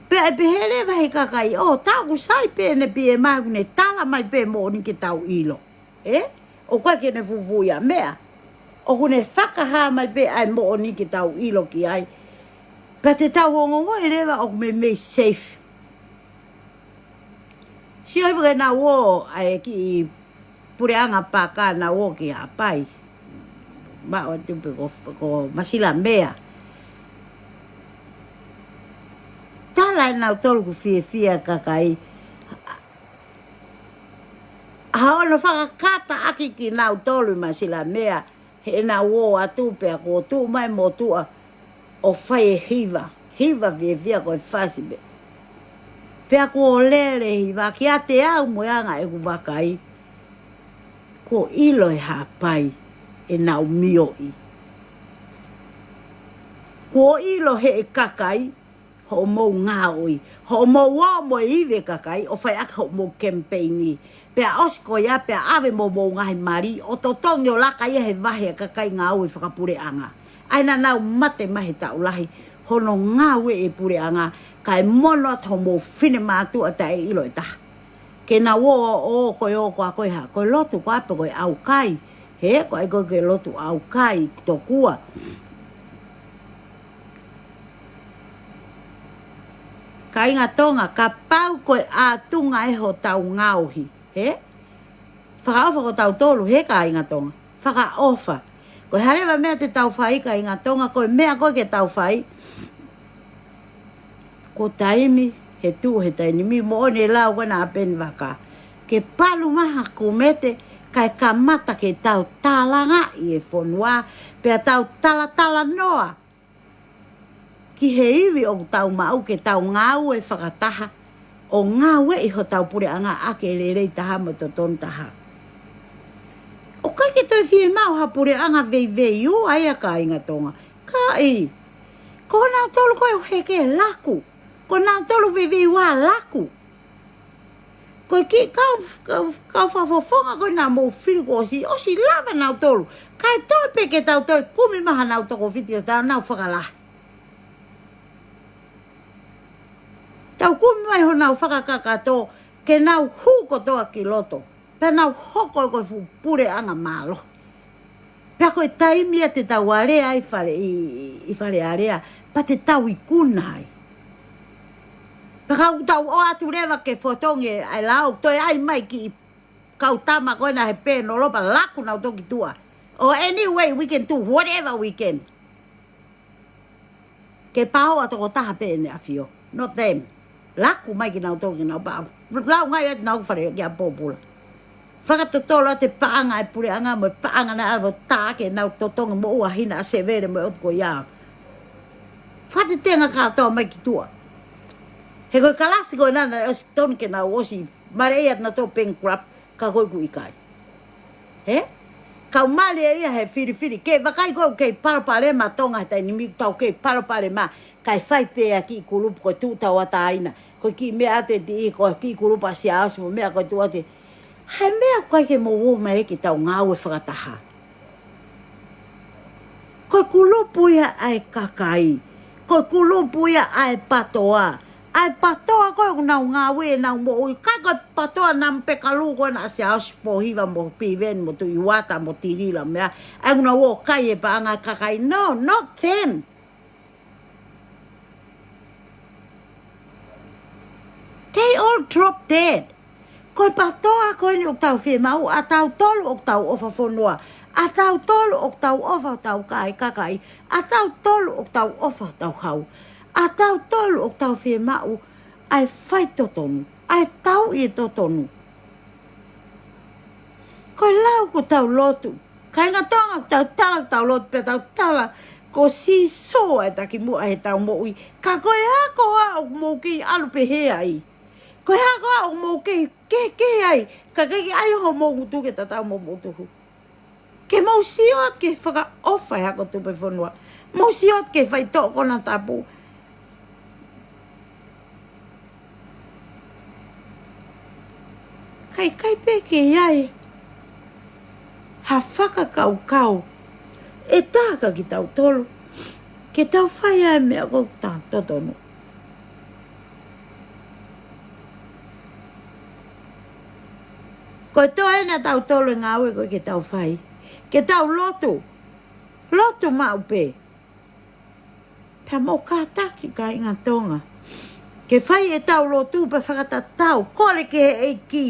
Pea ʻe pehē leva he kakai, ʻo, tau ʻoku sai pē ʻene P M A ʻoku ne tala mai pē moʻoni ke tau ʻilo. Ē? ʻOku ʻikai ke ne fufū ia meʻa. ʻOku ne fakahā mai pē ʻa e moʻoni ke tau ʻilo ki ai. Pea te tau ongoʻi leva ʻoku meimei safe. Sio hifo ke nau ō ʻa e kiʻi puleʻanga Paka naʻa nau ō ki Haʻapai. Maʻu atu pē ko, ko Masilamea. Tala ʻenautolu ʻoku fiefia e kakai. ʻA hono fakakataʻaki kinautolu ʻi Masilamea, he naʻa nau ō atu pea kuo tuʻu mai e motuʻa ʻo fai e hiva, hiva fiefia ko e fasi pē. Pea kuo lele e hiva kiate au mo e anga ʻeku vakai, kuo ʻilo ʻe Haʻapai ʻenau mioʻi. Kuo ʻilo ʻe he kakai hoʻomou ngāue, hoʻomou ō mo e ivi e kakai ʻo fai ʻaki hoʻomou kemipeini. Pea ʻosi ko ia, pea ʻave mo homou ngaahi mali ʻo totongi ʻo laka ia he vahe ʻa e kakai ngāue fakapuleʻanga. ʻA ia naʻa nau mate mai he taʻu lahi hono ngāue e puleʻanga, kae mono atu homou finemātuʻa taʻeʻilo ʻe taha. Ke nau ō, ō, ko e ō ko ā ko e hā, ko e lotu ko ā pē ko e ʻaukai. He, ko e ʻai ko e ke lotu ʻaukai tokua. Kāinga Tonga, kapau ko e ʻātunga ē hotau ngaohi, he? Fakaʻofa ko tautolu, he kāinga Tonga. Fakaʻofa. Ko e hā leva e meʻa te tau fai, kāinga Tonga, ko e meʻa ko ē ke tau fai. Ko e taimi, he tuʻu he taimi ni, moʻoni e lau ko ena ʻa Peni Vaka. Ke palu mai ha kumete, kae kamata ke tau talangaʻi e fonua, pea tau talatalanoa ki he ivi ʻoku tau maʻu ke tau ngāue fakataha, ʻo ngāueʻi hotau puleʻanga ʻaki e lelei taha mo e totonu taha. ʻOku ʻikai ke toe fiemaʻu ha puleʻanga veiveiua ia kāinga Tonga. Ka ʻi, ko nautolu ko ē ʻoku heke laku. Ko nautolu veiveiua laku. Ko e kiʻi kau, kau, kau fakafofonga ko ē naʻa mou fili kuo ʻosi, ʻosi lava nautolu. Kae toe pē ke tau toe kumi mai hanau tokofiti ʻo tau nau fakalahi. Tau kumi mai honau fakakakato, ke nau hū kotoa ki loto. Pea nau hoko ko e fuʻu puleʻanga mālohi. Pea ko e taimi ia te tau alea ai fale ʻi, ʻi Fale Alea, pea te tau ikuna ai. Pea ka ʻoku tau ō atu leva ke fotongi e ʻai lao, toe ʻai mai kiʻi kau tama ko ena he pē nolo pea laku nautolu ki tuʻa. Or anyway, we can do whatever we can. Ke pau ʻa e tokotaha pē ʻEne ʻAfio. Not them. Laku mai kinautolu ke nau pau. Lau ngai atu nau fale ki ʻApōpula. Fakatotolo atu e paʻanga e puleʻanga mo e paʻanga naʻa nau tā ke nau totongi moʻua hina ʻa Sevele mo e ʻotu ko ia. Fakatetenga kātoa mai ki tuʻa. He ko e kalasi ko ena naʻe ʻosi tonu ke nau ʻosi. Mare ia nautolu bankrupt ka ko ʻeku ʻikai. He? Kau mali ia he filifili. Ke vakai ko ē kei palopalema Tonga he taimi ni, tau kei palopalema. Kae fai pē ʻa e kiʻi kulupu ko e tuʻu tauʻatāina. Ko e kiʻi meʻa ʻa e tiʻi, ko e kiʻi kulupu ʻa Siaosi mo e meʻa ko e tuʻu ʻa e. He meʻa ʻoku ʻikai ke mou ō mai ki he tau ngāue fakataha. Ko e kulupu ia ʻa e kakai. Ko e kulupu ia ʻa e patoa. ʻA e patoa ko ē ʻoku nau ngāue ʻenau moʻui. Ka ko e patoa namu pē kalu ko ena ʻa Siaosi Pōhiva mo Piveni mo Tuʻi Uata mo Tilila meʻa. ʻA ia ʻoku nau ō kai e paʻanga kakai. No, not them. They all drop dead. Ko e patoa ko eni ʻoku tau fiemaʻu, ʻa tautolu ʻoku tau ʻofa fonua, ʻa tautolu ʻoku tau ʻofa hotau kakai, ʻa tautolu ʻoku tau ʻofa hotau hau, ʻa tautolu ʻoku tau fiemaʻu ʻa e faitotonu, ʻa e tauʻi e totonu. Ko e lau ko ʻetau lotu. Kāinga Tonga, tau tala, tau lotu pea tau tala, ko Sīsū ʻa e takimuʻa he tau moʻui. Ka ko e hā koā ʻoku mou kei ʻalu pehē ai? Ko e hā koā ʻoku mou kei kehekehe ai? Ka ʻikai ke ʻai homou ngutu ke tatau mo hoʻomou tuhu. Ke mou sio atu ki he fakaʻofa ʻa e hako tupu ʻo e fonua. Mou sio atu ki he faitoʻo konatapu. Ka ʻikai pē ke ʻi ai ha fakakaukau ʻe taha kia kitautolu ke tau fai ʻa e meʻa ʻoku totonu. Ko e toe ʻena ʻa tautolu e ngāue ko ē ke tau fai. Ke tau lotu. Lotu maʻu pē. Pea mou kātaki kāinga Tonga. Ke fai ʻetau lotu pea fakatatau. Kole ki he ʻEiki.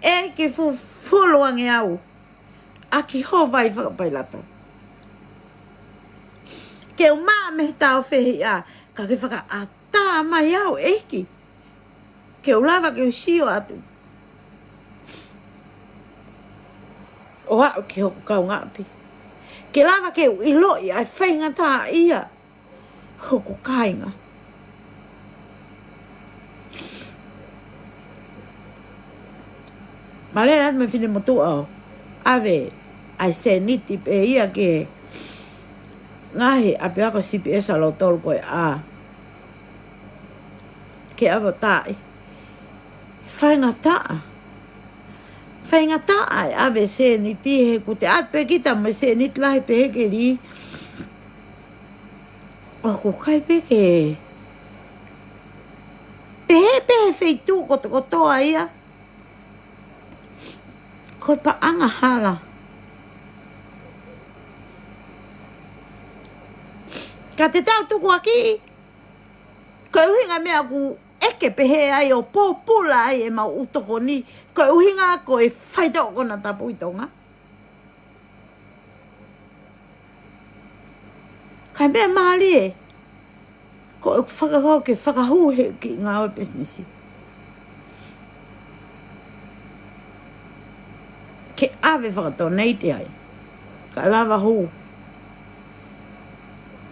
ʻEiki, fufulu ange au ʻaki ho vai fakapailato. Ke u maʻa mei he taʻofehiʻa, ka ke fakaʻatā mai au, ʻEiki, ke u lava ke u sio atu ʻo aʻu ki hoku kaungāʻapi. Ke lava ke u ʻiloʻi ʻa e faingataʻaʻia hoku kāinga. Mālō atu mei finemotuʻa ʻo ʻave ʻa e sēniti pē ia ki he ngaahi ʻapiako C P S ʻa lautolu ko ē ʻa ke ʻave ʻo taaʻi. Faingataʻa. Faingataʻa e ʻave sēniti he ʻoku te ʻatu pē kita mo e sēniti lahi pē he keli. ʻOku ʻikai pē ke pehē pē he feituʻu kotokotoa ia. Ko e paʻanga hala. Ka te tau tukuakiʻi, ko e ʻuhinga meʻa ʻoku ʻeke pehē ai ʻo pōpula ai ʻemau ʻū tokoni, ko e ʻuhinga ko e faitoʻo konatapu ʻi Tonga. Ka meʻa mālie, ko e fakahoko ke fakahū he kiʻi ngāue pisinisi ke ʻave fakatoneiti ai, kae lava hū.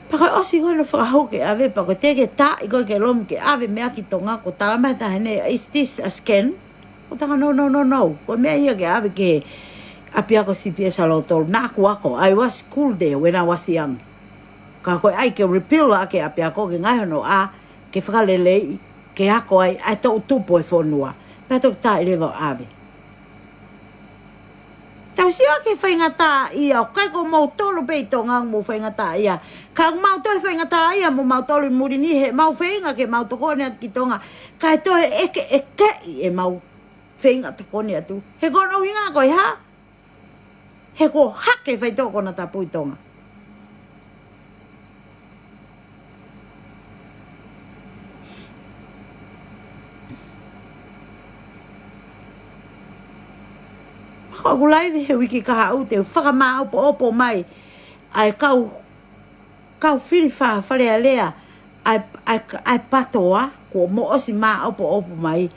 Pea ko e ʻosi ko ē hono fakahū ke ʻave, pea ko e teʻeki ke taaʻi koe ke lomi ke ʻave meʻa ki Tonga, ko e talamai ʻe he taha heni, "Is this a scam?" Ko e taha, "No, no, no, no. Ko e meʻa ia ke ʻave ki he ʻapiako C P S ʻa lautolu. Naʻá ku ako. I was school there when I was young." Ka ko e ʻai ke repeal ʻa e ʻapiako ke ngaahi hono ʻā, ke fakaleleiʻi, ke ako ai ʻa e toʻutupu e fonua. Pea toki taaʻi leva ʻo ʻave. Tau sio ki he faingataʻaʻia, ʻoku ʻikai ko moutolu pē ʻi Tonga mo e faingataʻaʻia. Ka ʻoku mau toe faingataʻaʻia mo mautolu ʻi muli ni heʻemau feinga ke mau tokoni atu ki Tonga. Kae toe ʻekeʻekeʻi ʻemau feinga tokoni atu. He ko hono ʻuhinga ko e hā? He kuo hake faitoʻo konatapu ʻi Tonga. Ko ʻeku laivi he uike kahaʻu te u fakamāʻopoʻopo mai ʻa e kau, kau fili fa-, Fale Alea, ʻa e, ʻa e, ʻa e PATOA, kuo mou ʻosi māʻopoʻopo mai.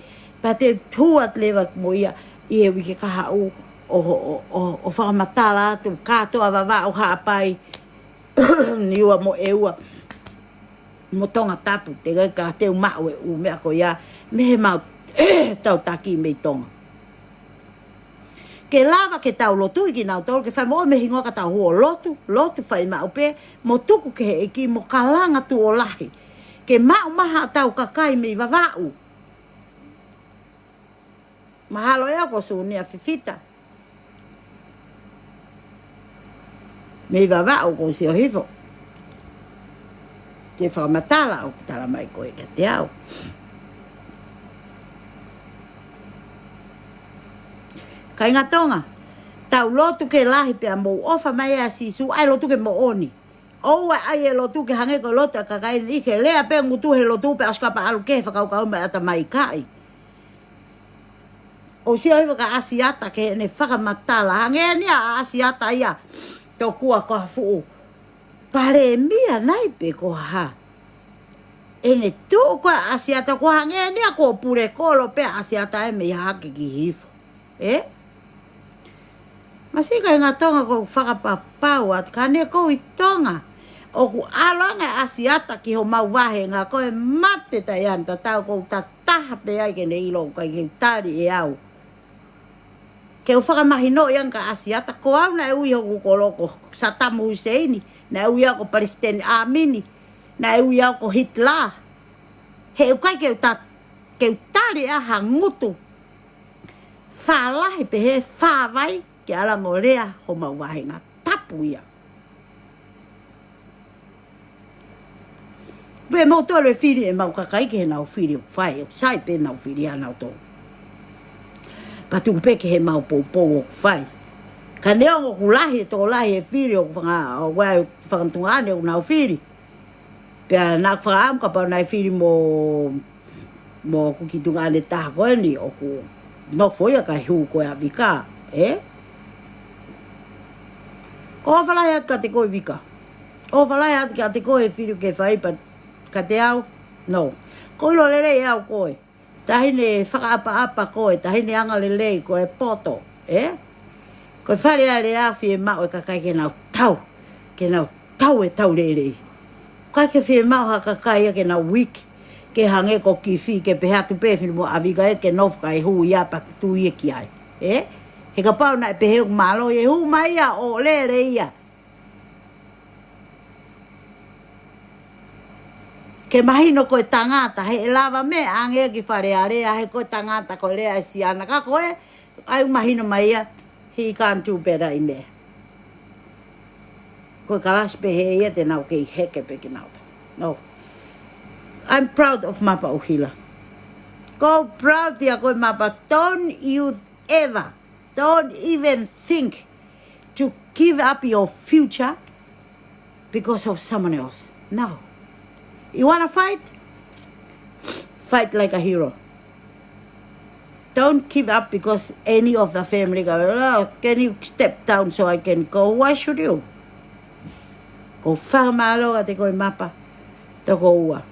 Pea te u tuʻu atu leva mo ia ʻi he uike kahaʻu ʻo, ʻo, ʻo, ʻo fakamatala atu kātoa Vavaʻu, Haʻapai, Niua mo ʻEua mo Tongatapu, teʻeki ai ke u maʻu e ʻū meʻa ko ia mei heʻemau tautaki mei Tonga. Ke lava ke tau lotuʻi kinautolu, ke fai moʻoni mei he hingoa ka tau hū ʻo lotu, lotu fai maʻu pē, mo tuku ki he ʻEiki mo kalanga tuʻo lahi. Ke maʻu mai haʻatau kakai mei Vavaʻu. Mahalo ʻe au ko Sunia Fifita mei Vavaʻu, ʻoku ou sio hifo ki he fakamatala ʻoku talamai ko ē kiate au. Kāinga Tonga, tau lotu ke lahi pea mou ʻofa mai ʻa Sīsū, ʻai lotu ke moʻoni. ʻOua ʻe ʻai e lotu ke hangē ko e lotu ʻa e kakai ni, ke lea pē ngutu he lotu pea ʻosi kapa ʻalu ki he fakakaukau mo e ʻatamai, ʻikai. ʻOku ou sio hifo kia ʻAsiata ki heʻene fakamatala. Hangē ni ʻa ʻAsiata ia, tokua ko ha fuʻu palēmia nai pe ko e hā. ʻEne tuʻu ko ē ʻa ʻAsiata, ko e hangē ni ia ko e pule kolo pē ʻa ʻAsiata ē mei hake ki hifo. Ē? Masiʻi kāinga Tonga, ʻoku ou fakapapau atu, ka ne ʻoku ou ʻi Tonga, ʻoku ʻalu ange ʻa ʻAsiata ki homau vāhenga, ko e mate tai ana tatau, ʻoku ou tataha pē ai ke ne ʻilo ʻoku ʻikai ke u tali ʻe au. Ke u fakamahinoʻi ange kia ʻAsiata, ko au naʻe ui hoku kolo ko Saddam Hussein, naʻe ui au ko Palesiteni Amini, naʻe ui au ko Hitler. He ʻoku ʻikai ke u ta-, ke u tali ʻe au ha ngutu fālahi pehē, fāvai, ke ala ange ʻo lea homau vāhenga. Tapu ia. Pea mou tolo e fili ʻemau kakai ki heʻenau fili ʻoku fai, ʻoku sai pē ʻenau fili ʻanautolu. Pea tuku pē ki heʻemau poupou ʻoku fai. Ka neongo ʻoku lahi e tokolahi e fili ʻoku fanga-, ʻoku ʻi ai e fanga tuongaʻane ʻoku nau fili. Pea naʻá ku fakaʻamu kapau naʻe fili mo, mo hoku kiʻi tuongaʻane taha ko eni ʻoku nofo ia kae hū koe ʻa Vika, ē? Ko e ʻofa lahi atu kiate koe Vika. ʻOfa lahi atu kiate koe Fili ke fai pē kiate au. No. Ko e ʻilo lelei au koe. Taʻahine fakaʻapaʻapa koe, taʻahine angalelei koe poto, ē? Ko e Fale Alea fiemaʻu e kakai ke nau tau, ke nau tau e tau lelei. ʻIkai ke fiemaʻu ha kakai ia ke nau weak, ke hangē ko Kifi, ke pehē atu pē Fili mo ʻAvika ē ke nofo kae hū ia pea ke tui ia ki ai, ē? He kapau naʻe pehē ʻoku mālō ia, hū mai ia ʻo lele ia. Ke mahino ko e tangata, he ʻe lava meʻa ange ki Fale Alea, he ko e tangata ko e lea ʻa e siana ka ko e, ʻai mahino mai ia, he can't do better in there. Ko e kalasi pehē ia te nau kei heke pē kinautolu. No. I'm proud of Mapa ʻUhila. Ko e proud ia ko e Mapa, don't you ever, don't even think to give up your future because of someone else. No. You wanna fight? Fight like a hero. Don't give up because any of the family go, "Oh, can you step down so I can go?" Why should you? Ko e fakamālō kiate koe Mapa. Toko ua.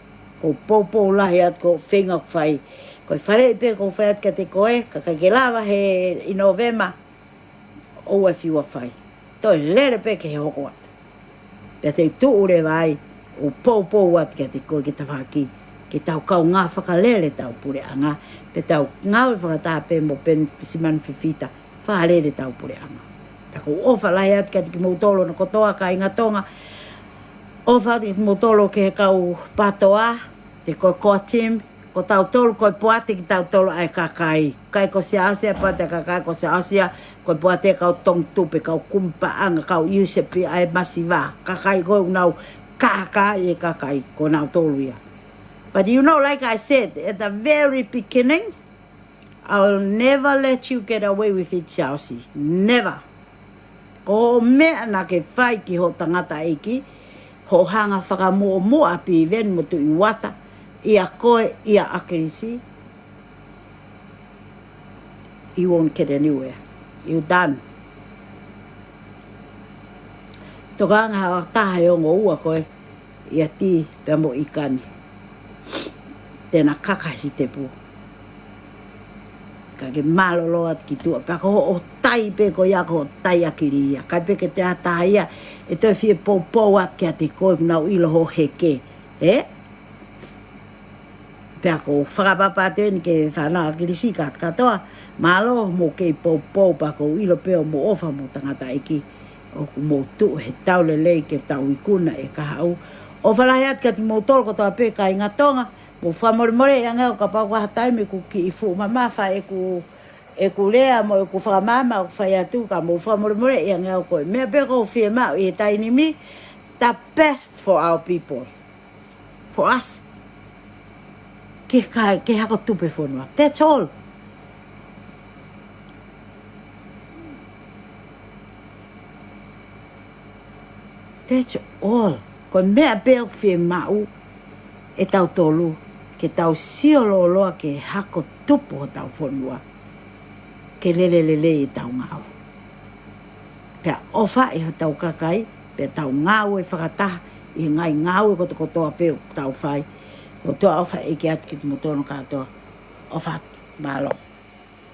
Ko e poupou lahi atu ko e feinga ʻoku fai. Ko e faleʻi pē ʻoku fai atu kiate koe, kae ʻikai ke lava he ʻi Nōvema. ʻOua ʻe fiu ʻa fai. Toe lele pē ke he hoko atu. Pea te u tuʻu leva ai, ʻo poupou atu kiate koe ki he tafaʻaki, ke tau kaungā fakalele ʻetau puleʻanga, pea tau ngāue fakataha pē mo Penisimani Fifita, fakalele ʻetau puleʻanga. Pea ʻoku ou ʻofa lahi atu kiate kimoutolu hono kotoa kāinga Tonga, ʻofa atu kiate kimoutolu ki he kau PATOA, te ko e core team, ko tautolu, ko e poate kitautolu ʻa e kakai. ʻIkai ko Siaosi ʻa e poate ʻa e kakai, ko Siaosi ia, ko e poate ʻa e kau tongitupe, kau kumi paʻanga, kau ʻiusepi ʻa e masiva. Kakai ko ē ʻoku nau kākaaʻi e kakai, ko nautolu ia. But you know, like I said, at the very beginning, I'll never let you get away with it, Siaosi. Never. Ko e meʻa naʻa ke fai ki hoʻo tangataʻeiki, hoʻo hanga fakamuʻomuʻa Piveni mo Tuʻi Uata, ʻia koe, ʻia ʻAkilisi, you won't get anywhere. You done. Tokanga ha taha he ongo ua ko ē, ʻia Ti pea mo ʻIkani. Te na kaka he sitepu. Ka ke mālōlō atu ki tuʻa. Pea ko hoʻo tai pē ko ia ko hoʻo tai ʻakili ia. ʻIkai pē ke toe ʻi ai ha taha ia ʻe toe fie poupou atu kiate koe ʻoku nau ʻilo hoʻo heke. Ē? Pea ʻoku ou fakapapau atu eni ki he fānau ʻAkilisi kātoa. Mālō hoʻomou kei poupou pea ʻoku ou ʻilo pē hoʻomou ʻofa mo e tangataʻeiki. ʻOku mou tuʻu he tau lelei ke tau ikuna e kahaʻu. ʻOfa lahi atu kiate kimoutolu kotoa pē kāinga Tonga. Mou fakamolemoleʻi ange au kapau ko ha taimi ʻoku kiʻi fuʻu mamafa ʻeku, ʻeku lea mo ʻeku fakamaama ʻoku fai atu ka mou fakamolemoleʻi ange au ko e meʻa pē ʻoku ou fiemaʻu ʻi he taimi ni, the best for our people. For us. Ke kai, ke hako tupe fonua. That's all. That's all. Ko e meʻa pē ʻoku fiemaʻu ʻe tautolu, ke tau sio lōloa ke hako tupu hotau fonua. Ke lele lelei ʻetau ngāue. Pea ʻofa ʻi hotau kakai, pea tau ngāue fakataha ʻi he ngaahi ngāue kotokotoa pē ʻoku tau fai. Ko e toe ʻofa ʻeiki atu ki he motuʻa kātoa. ʻOfa atu, mālō.